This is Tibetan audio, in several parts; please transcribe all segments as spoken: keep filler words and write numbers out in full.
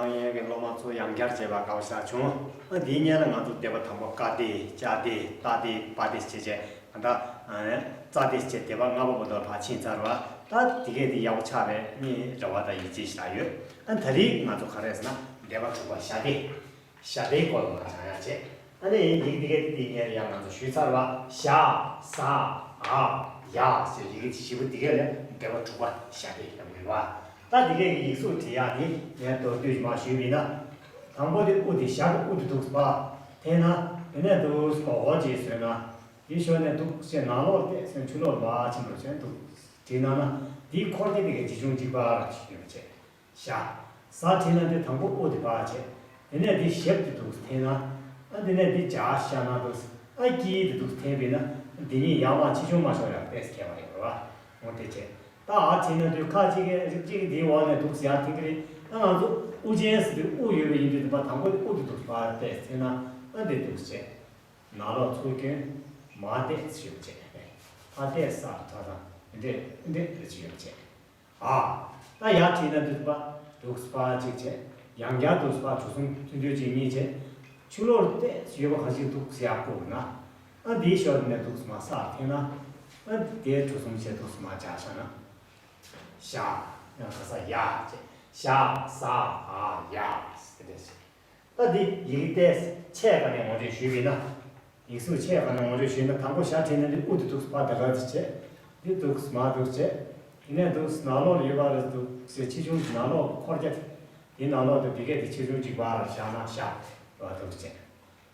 ཡན་གྱི་སློབ་མ་ཚོ་ཡང་བསྐྱར་བྱས་པ་དགའ་བོ་ཞིག་བྱུང་། ཨ་འདིའི་སྔོན་ལ་ང་ཚོ་སྡེ་པ་དང་པོ་ཀ་སྡེ་ཅ་སྡེ་ཏ་སྡེ་པ་སྡེ་བྱས་བྱས་ད་ལྟ་ཙ་སྡེ་བྱས་སྡེ་པ་ལྔ་པ་བར་དུ་ཕར་ཕྱིན་ཚར་བ། ད་དེ་གས་དེ་ཡག་པོ་ཆགས་པའི་ངས་རེ་བ་དང་ཡིད་ཆེས་ཞིག་ཡོད། ཨ་ད་རེས་ང་ཚོ་ག་རེ་ཟེར་ན་སྡེ་པ་དྲུག་པ་ཞ་སྡེ། ཞ་སྡེའི་སྐོར་ལ་ང་སྦྱང་ཡག་བྱས། ཨ་ནི་ཡིག་འདི་གས་འདི་ཡར་ང་ཚོ་ཞུས་ཚར་བ། ཞ་ས་འ་ཡ་ཞེས་ཡི་གེ་བཞི་པོ་འདི་གས་ལས་སྡེ་པ་དྲུག་པ་ཞ་སྡེ་ལབ་ཀྱི་ཡོད་པ། ད་འདི་གས་ཀྱི་ཡིག་གཟུགས་བྲིས་ཡག་འདི་ངས་མདོར་བསྡུས་མར་ཞུས་པ་ཡིན་ན། དང་པོ་དེ་དབུ་དེ་ཞ་གི་དབུ་དེ་འདུག་སེ་ཕར་འཐེན་ན། དེ་ནས་འདུག་སེ་འོ་ཅིག་བཟོས་ན། དེའི་ཞོར་ནས་འདུག་སེ་ནང་ལོགས་བལྟས་ཟེར་ཕྱི་ལོགས་མར་ཕྱིན་པ་བྱས་འདུག་སེ་བྲིས་ན་ན། དེའི་འཁོར་རྒྱ་དེ་གས་ཆེ་ཆུང་གཅིག་པ་ར་ཞིག་ཡོད་པ་བྱས། ཞ། ས་བྲིས་ན་དེ་དང་པོ་དབུ་དེ་ཕར་བྱས། དེ་ནས་དེ་ཞབས་དེ་འདུག་སེ་འཐེན་ན། ཨ་དེ་ནས་དེ་ཇ་ཤ་ན་འདུག་སེ། ཨ་དཀྱིལ་དེ་འདུག་སེ་འཐེན་པས་ན། དེ་གཉིས་ཡར་མར་ཆེ་ཆུང་མ་ཤོར་ཡག་ཏོག་ཙམ་ཁྱད་པར་ཡོད་རེད་པ། འོ་དེ་བྱས། ད་འ་བྲིས་ན་དུས་ཁ་གཅིག་གིས་རིགས་གཅིག་གིས་དེའི་འོག་ནས་འདུག་སེ་ཡར་འཐེན་གྱི་རེད། ཨ་ང་ཚོ་དབུ་ཅན་ཟེར་དུས་དབུ་ཡོད་པ་ཡིན་དུས་དེ་ཕར་དང་པོ་དེ་དབུ་དེ་འདུག་སེ་ཕར་ཏོག་ཙམ་འཐེན་ན། ཨ་དེ་འདུག་སེ་བྱས། ནང་ལོགས་ཚུར་བསྐྱོན། མར་ཏོག་ཙམ་ཞིག་བྱས། ཕར་ཏོག་ཙམ་ས་ཐོག་དང་འདི་འདྲས་འདི་འདྲས་རེ་ཅིག་ཡོད་བྱས། ཨ། ད་ཡར་བྲིས་ན་འདུག་སེ་ཕར་འདུག་སེ་ཕར་གཅིག་བྱས། ཡང་བསྐྱར་འདུག་སེ་ཕར་གྲུ་གསུམ་ཐུང་ཐུང་གཅིག་གཉིས་བྱས། ཕྱི་ལོགས་ཏོག་ཙམ་ཡོད་པ་ག་ཅིག་འདུག་སེ་ཡར་བསྐོར་ན། ཨ་འདིའི་ཞོར་ནས་འདུག་སེ་མར་སར་འཐེན་ན། ཨ་དེ་གྲུ་གསུམ་བྱས་འདུག་སེ་མར་སྦྱར་བཞག་ན། ཞ། ཡང་ག་ས་ཡ་བྱས། ཞ་ས་འ་ཡ་ཟེར་དེ་འདྲས་བྱས། ད་འདི་ཡི་གེ་ཏོག་ཙམ་ཆད་པ་ནས་ངོ་སྤྲོད་ཞུས་པ་ཡིན་ན། ཡིག་གཟུགས་ཆད་པ་ནས་ངོ་སྤྲོད་ཞུས་ན། དང་པོ་ཞ་བྲིས་ན་འདི་དབུ་དེ་འདུག་སེ་ཕར་ད་ག་ཙམ་བྱས། འདི་འདུག་སེ་མར་འདུག་སེ་བྱས། དེ་ནས་འདུག་སེ་ནང་ལོགས་ལ་ཡོད་པ་རེད། འདུག་སེ་ཆེ་ཆུང་གི་ནང་ལོགས་འཁོར་རྒྱ་དེ། དེའི་ནང་ལོགས་དེ་འདི་གས་དེ་ཆེ་ཆུང་གཅིག་པ་ར་བཞག་ན་ཞ་ར་འདུག་སེ་བྱས།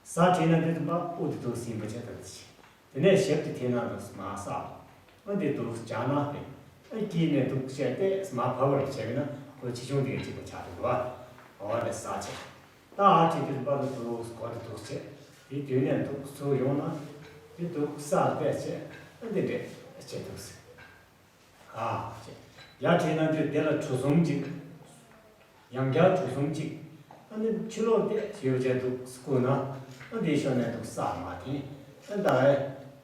ས་བྲིས་ན་འདི་དུ་མ་དབུ་དེ་འདུག་སེ་ཡིན་པ་བྱས་འདུག་སེ་བྱས། དེ་ནས་ཞབས་དེ་འཐེན་ན་འདུག་སེ་མར་ས། ཨ་འདི་འདུག་སེ་སྦྱར་ན་དེ། ཨ་དཀྱིལ་ནས་འདུག་སེ་བྱས་ཏེ་མར་བབས་པ་རེ་བྱས་པས་ན་ཁོ་ཆེ་ཆུང་དེ་གས་གཅིག་པ་ཆགས་འདུག་པ། འོ་དེ་ས་བྱས། ད་འ་བྲིས་དུས་པ་དུ་འདུག་སེ་གོ་དེ་འདུག་སེ་བྱས། དེ་དུས་ནས་འདུག་སེ་ཚུར་ཡོང་ན། དེ་འདུག་སེ་ས་ཏོག་ཙམ་བྱས། ཨ་འདི་འདྲས་བྱས་འདུག་སེ། ཨ་ཅེ། ཡར་བྲིས་ན་འདི་དེ་ལ་གྲུ་གསུམ་གཅིག། ཡང་བསྐྱར་གྲུ་གསུམ་གཅིག། ཨ་ནི་ཕྱི་ལོགས་ཏོག་ཙམ་ཡོད་བྱས་འདུག་སེ་བསྐོར་ན། ཨ་འདིའི་ཞོར་ནས་འདུག་སེ་མར་འཐེན། ཨ་ད་ཨེ་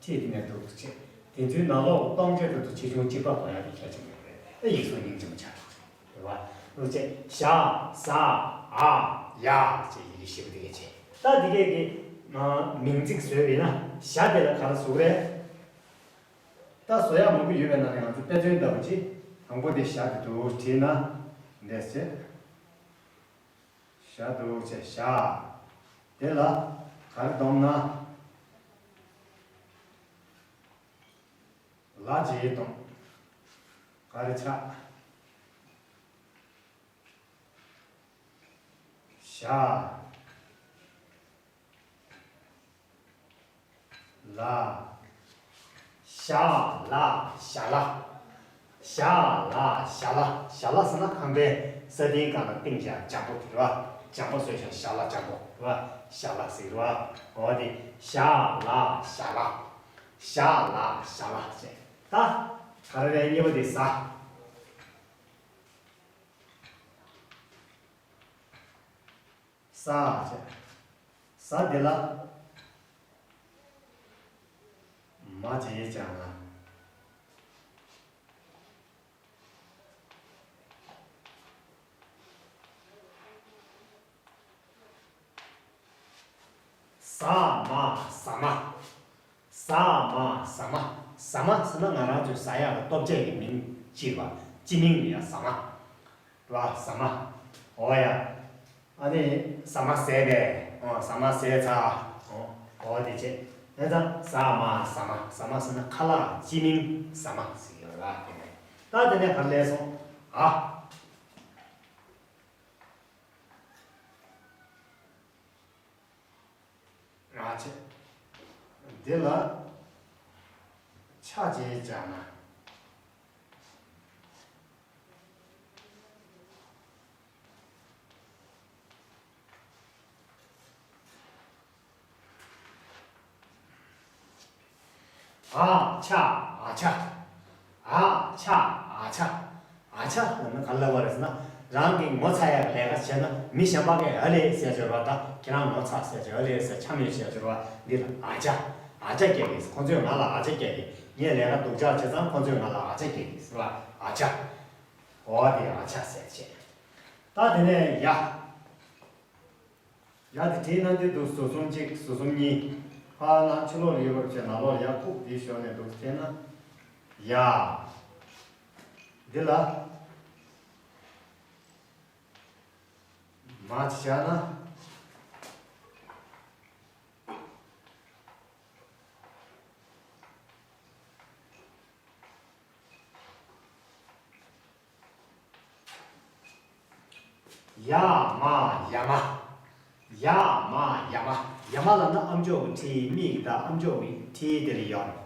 ཁྲིད་དེ་ནས་འདུག་སེ་བྱས། དེ་ཚོའི་ནང་ལོགས་སྟོང་ཆ་དེ་ཚོ་ཆེ་ཆུང་གཅིག་པ་གོ་ཡག་དེ་གལ་ཆེན་པོ་རེད། ཨ་ཡིག་གཟུགས་སྙིང་རྗེ་མོ་ཆགས་འགྲོ་གི་རེད་པ། འདུག་སེ་བྱས། ཞ་ས་འ་ཡ་ཅེས་ཡི་གེ་བཞི་པོ་དེ་གས་བྱས། ད་འདི་གས་ཀྱི་མིང་ཚིག་བཟོས་པ་ཡིན་ན་ཞ་དེ་ལ་ག་རེ་ཟེར་གྱི་རེད། ད་བཟོ་ཡག་མང་པོ་ཡོད་པའི་ནང་ནས་ང་ཚོ་དཔེ་མཚོན་ལྟ་བུ་ཅིག། དང་པོ་དེ་ཞ་དེ་འདུག་སེ་བྲིས་ན། འདས་ཟེར། ཞ་འདུག་སེ་བྱས་ཞ། དེ་ལ་ག་རེ་སྡོམ་ན། ལ་ཅིག་སྡོམ། ག་རེ་ཆགས། ཞ། ལ། ཞ་ལ་ཞ་ལ། ཞ་ལ་ཞ་ལ། ཞ་ལ་ཟེར་ན་ཁང་པའི་ས་སྟེང་སྒང་ལ་བཏིང་བཞག་ལྗང་པོ་དེ་རེད་པ། ལྗང་པོ་བཟོས་བཞག་ཞ་ལ་ལྗང་པོ་རེད་པ། ཞ་ལ་ཟེར་རེད་པ། འོ་དེ་ཞ་ལ་ཞ་ལ། ཞ་ལ་ཞ་ལ་ཟེར། ད་ག་རེ་རེད། གཉིས་པ་དེ་ས། ས་བྱས། ས་དེ་ལ་མ་བྱས་ཀྱང་ན། ཟ་མ་ཟ་མ། ཟ་མ་ཟ་མ། ཟ་མ་ཟེར་ན་ང་རང་ཚོའི་ཟ་ཡག་ལ་ལྟོ་ཆས་ཀྱི་མིང་ཅིག་པ། སྤྱི་མིང་ཡིན་ཡ་ཟ་མ། ར་ཟ་མ། འོ་ཡ། ཨ་ནི་ཟ་མ་ཟས་པས། འོ་ཟ་མ་ཟས་ཚར། འོ་འོ་དེ་བྱས། ཨ་ཙང་ཟ་མ་ཟ་མ། ཟ་མ་ཟེར་ན་ཁ་ལག་སྤྱི་མིང་ཟ་མ་ཟེར་གྱི་ཡོད་ར། དེ་ནས་ད་དེ་ནས་ག་རེ་སླེབས་སོང་། འ། ང་ཆེ། འདི་ལ་ཆ་བྱས་བྱས་ན། འ་ཆ་འ་ཆ། འ་ཆ་འ་ཆ། འ་ཆ་ལབ་ན་ག་རེ་ལབ་པ་རེད་ཟེར་ན། རང་གིས་ངོ་ཚ་ཡག་ལས་ཀ་བྱས་ན་མི་གཞན་པ་གིས་ཨ་ལེ་ཟེར་འབྱོར་བ་དང་། ཁྱེད་རང་ངོ་ཚ་ཟེར་འབྱོར། ཨ་ལེ་ཟེར་འཆམ་ཡོད་ཟེར་འབྱོར་བ་འདི་ལ་འ་ཆ། འ་ཆ་སྐྱེ་གི། ཁོང་ཚོས་ང་ལ་འ་ཆ་སྐྱེ་གི། ངས་ལས་ཀ་སྡུག་ཅག་བྱས་ཙང་ཁོང་ཚོས་ང་ལ་འ་ཆ་སྐྱེ་གི་ཟེར་བ་འ་ཆ། འོ་དེ་འ་ཆ་ཟེར་བྱས། ད་དེ་ནས་ཡ། ཡ་དེ་བྲིས་ན་འདི་འདུག་ཟུར་གསུམ་གཅིག་ཟུར་གསུམ་གཉིས། ཕར་ན་ཕྱི་ལོགས་ལ་ཡོད་པར་བྱས། ནང་ལོགས་ལ་ཡར་ཁུག་འདི་ཞོར་ནས་འདུག་བྱས་ན། ཡ། འདི་ལ། མ་བྱས་ན། ཡ་མ་ཡ་མ། ཡ་མ་ཡ་མ། ཡ་མ་ལབ་ན་ཨམ་ཅོག་གི་འཁྲིལ། མིག་གི་དང་ཨམ་ཅོག་གི་འཁྲིལ་དེ་ལ་ཡོད་རེད།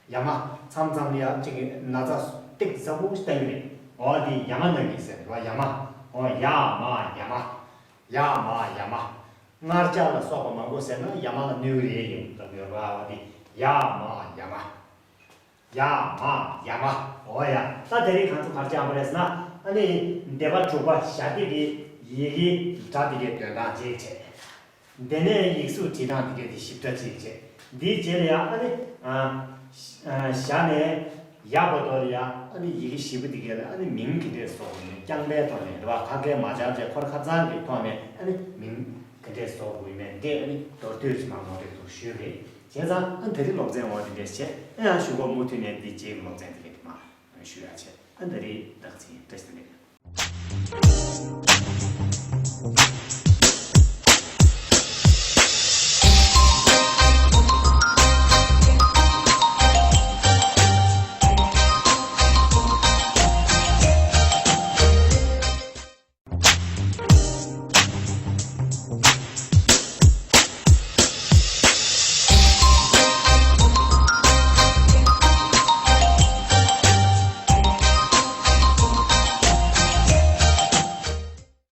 ཡ་མ། མཚམས་མཚམས་ལ་ཡ་གཅིག་གི་ན་ཚ་ཏོག་ཙམ་ཟབ་པོ་ཞིག་བཏང་གི་རེད། འོ་དེ་ཡ་མ་ན་གི་ཟེར་རེད་པ། ཡ་མ། འོ་ཡ་མ་ཡ་མ། ཡ་མ་ཡ་མ། མངར་ཆ་ལ་སོགས་པ་མང་པོ་ཟས་ན་ཡ་མ་ལ་གནོད་ཀྱི་རེད་ཡིན་ལབ་ཡོད་རེད་པ། འོ་དེ་ཡ་མ་ཡ་མ། ཡ་མ་ཡ་མ། འོ་ཡ། ད་དེ་རིང་ཁོང་ཚོ་ག་རེ་བྱས་པ་རེད་ཟེར་ན། ཨ་ནི་སྡེ་པ་དྲུག་པ་བྱ་དེ་གི་ཡི་གེའི་སྒྲ་དེ་གའི་འདོན་སྟངས་ཅིག་བྱས། དེ་ནས་ཡིག་གཟུགས་བྲིས་སྟངས་དེ་གའི་དེ་ཞིབ་ཕྲ་ཅིག་བྱས། འདིའི་རྗེས་ལ་ཡ་ཨ་ནི་ཨ་བྱ་ནས་ཡ་བར་དུ་ལ་ཡ་ཨ་ནི་ཡི་གེ་བཞི་པོ་དེ་གའི་ལ་ཨ་ནི་མིང་ག་འདྲས་བཟོ་དགོས་མིན། རྐྱང་པའི་ཐོག་ནས་རེད་པ། ཁ་སྐད་མ་སྦྱར་བྱས་ཁོ་རང་ཁ་རྩང་གི་ཐོག་ནས་ཨ་ནི་མིང་ག་འདྲས་བཟོ་དགོས་མིན་དེ་ཨ་ནི་མདོར་བསྡུས་ཅིག་མར་ངོ་སྤྲོད་དུ་ཞུས་རེད། བྱས་ཙང་ཨ་ནི་ད་རིང་སློབ་ཚན་འོ་དེ་འདྲས་བྱས། ཨ་ཡང་གཞུག་གུ་མུ་མཐུད་ནས་འདི་རྗེས་ཀྱི་སློབ་ཚན་དེ་གའི་དེ་མར་ཞུ་ཡ་བྱས། ཨ་ད་རིང་ད་ག་ཚོད་ཡིན། བཀྲ་ཤིས་བདེ་ལེགས།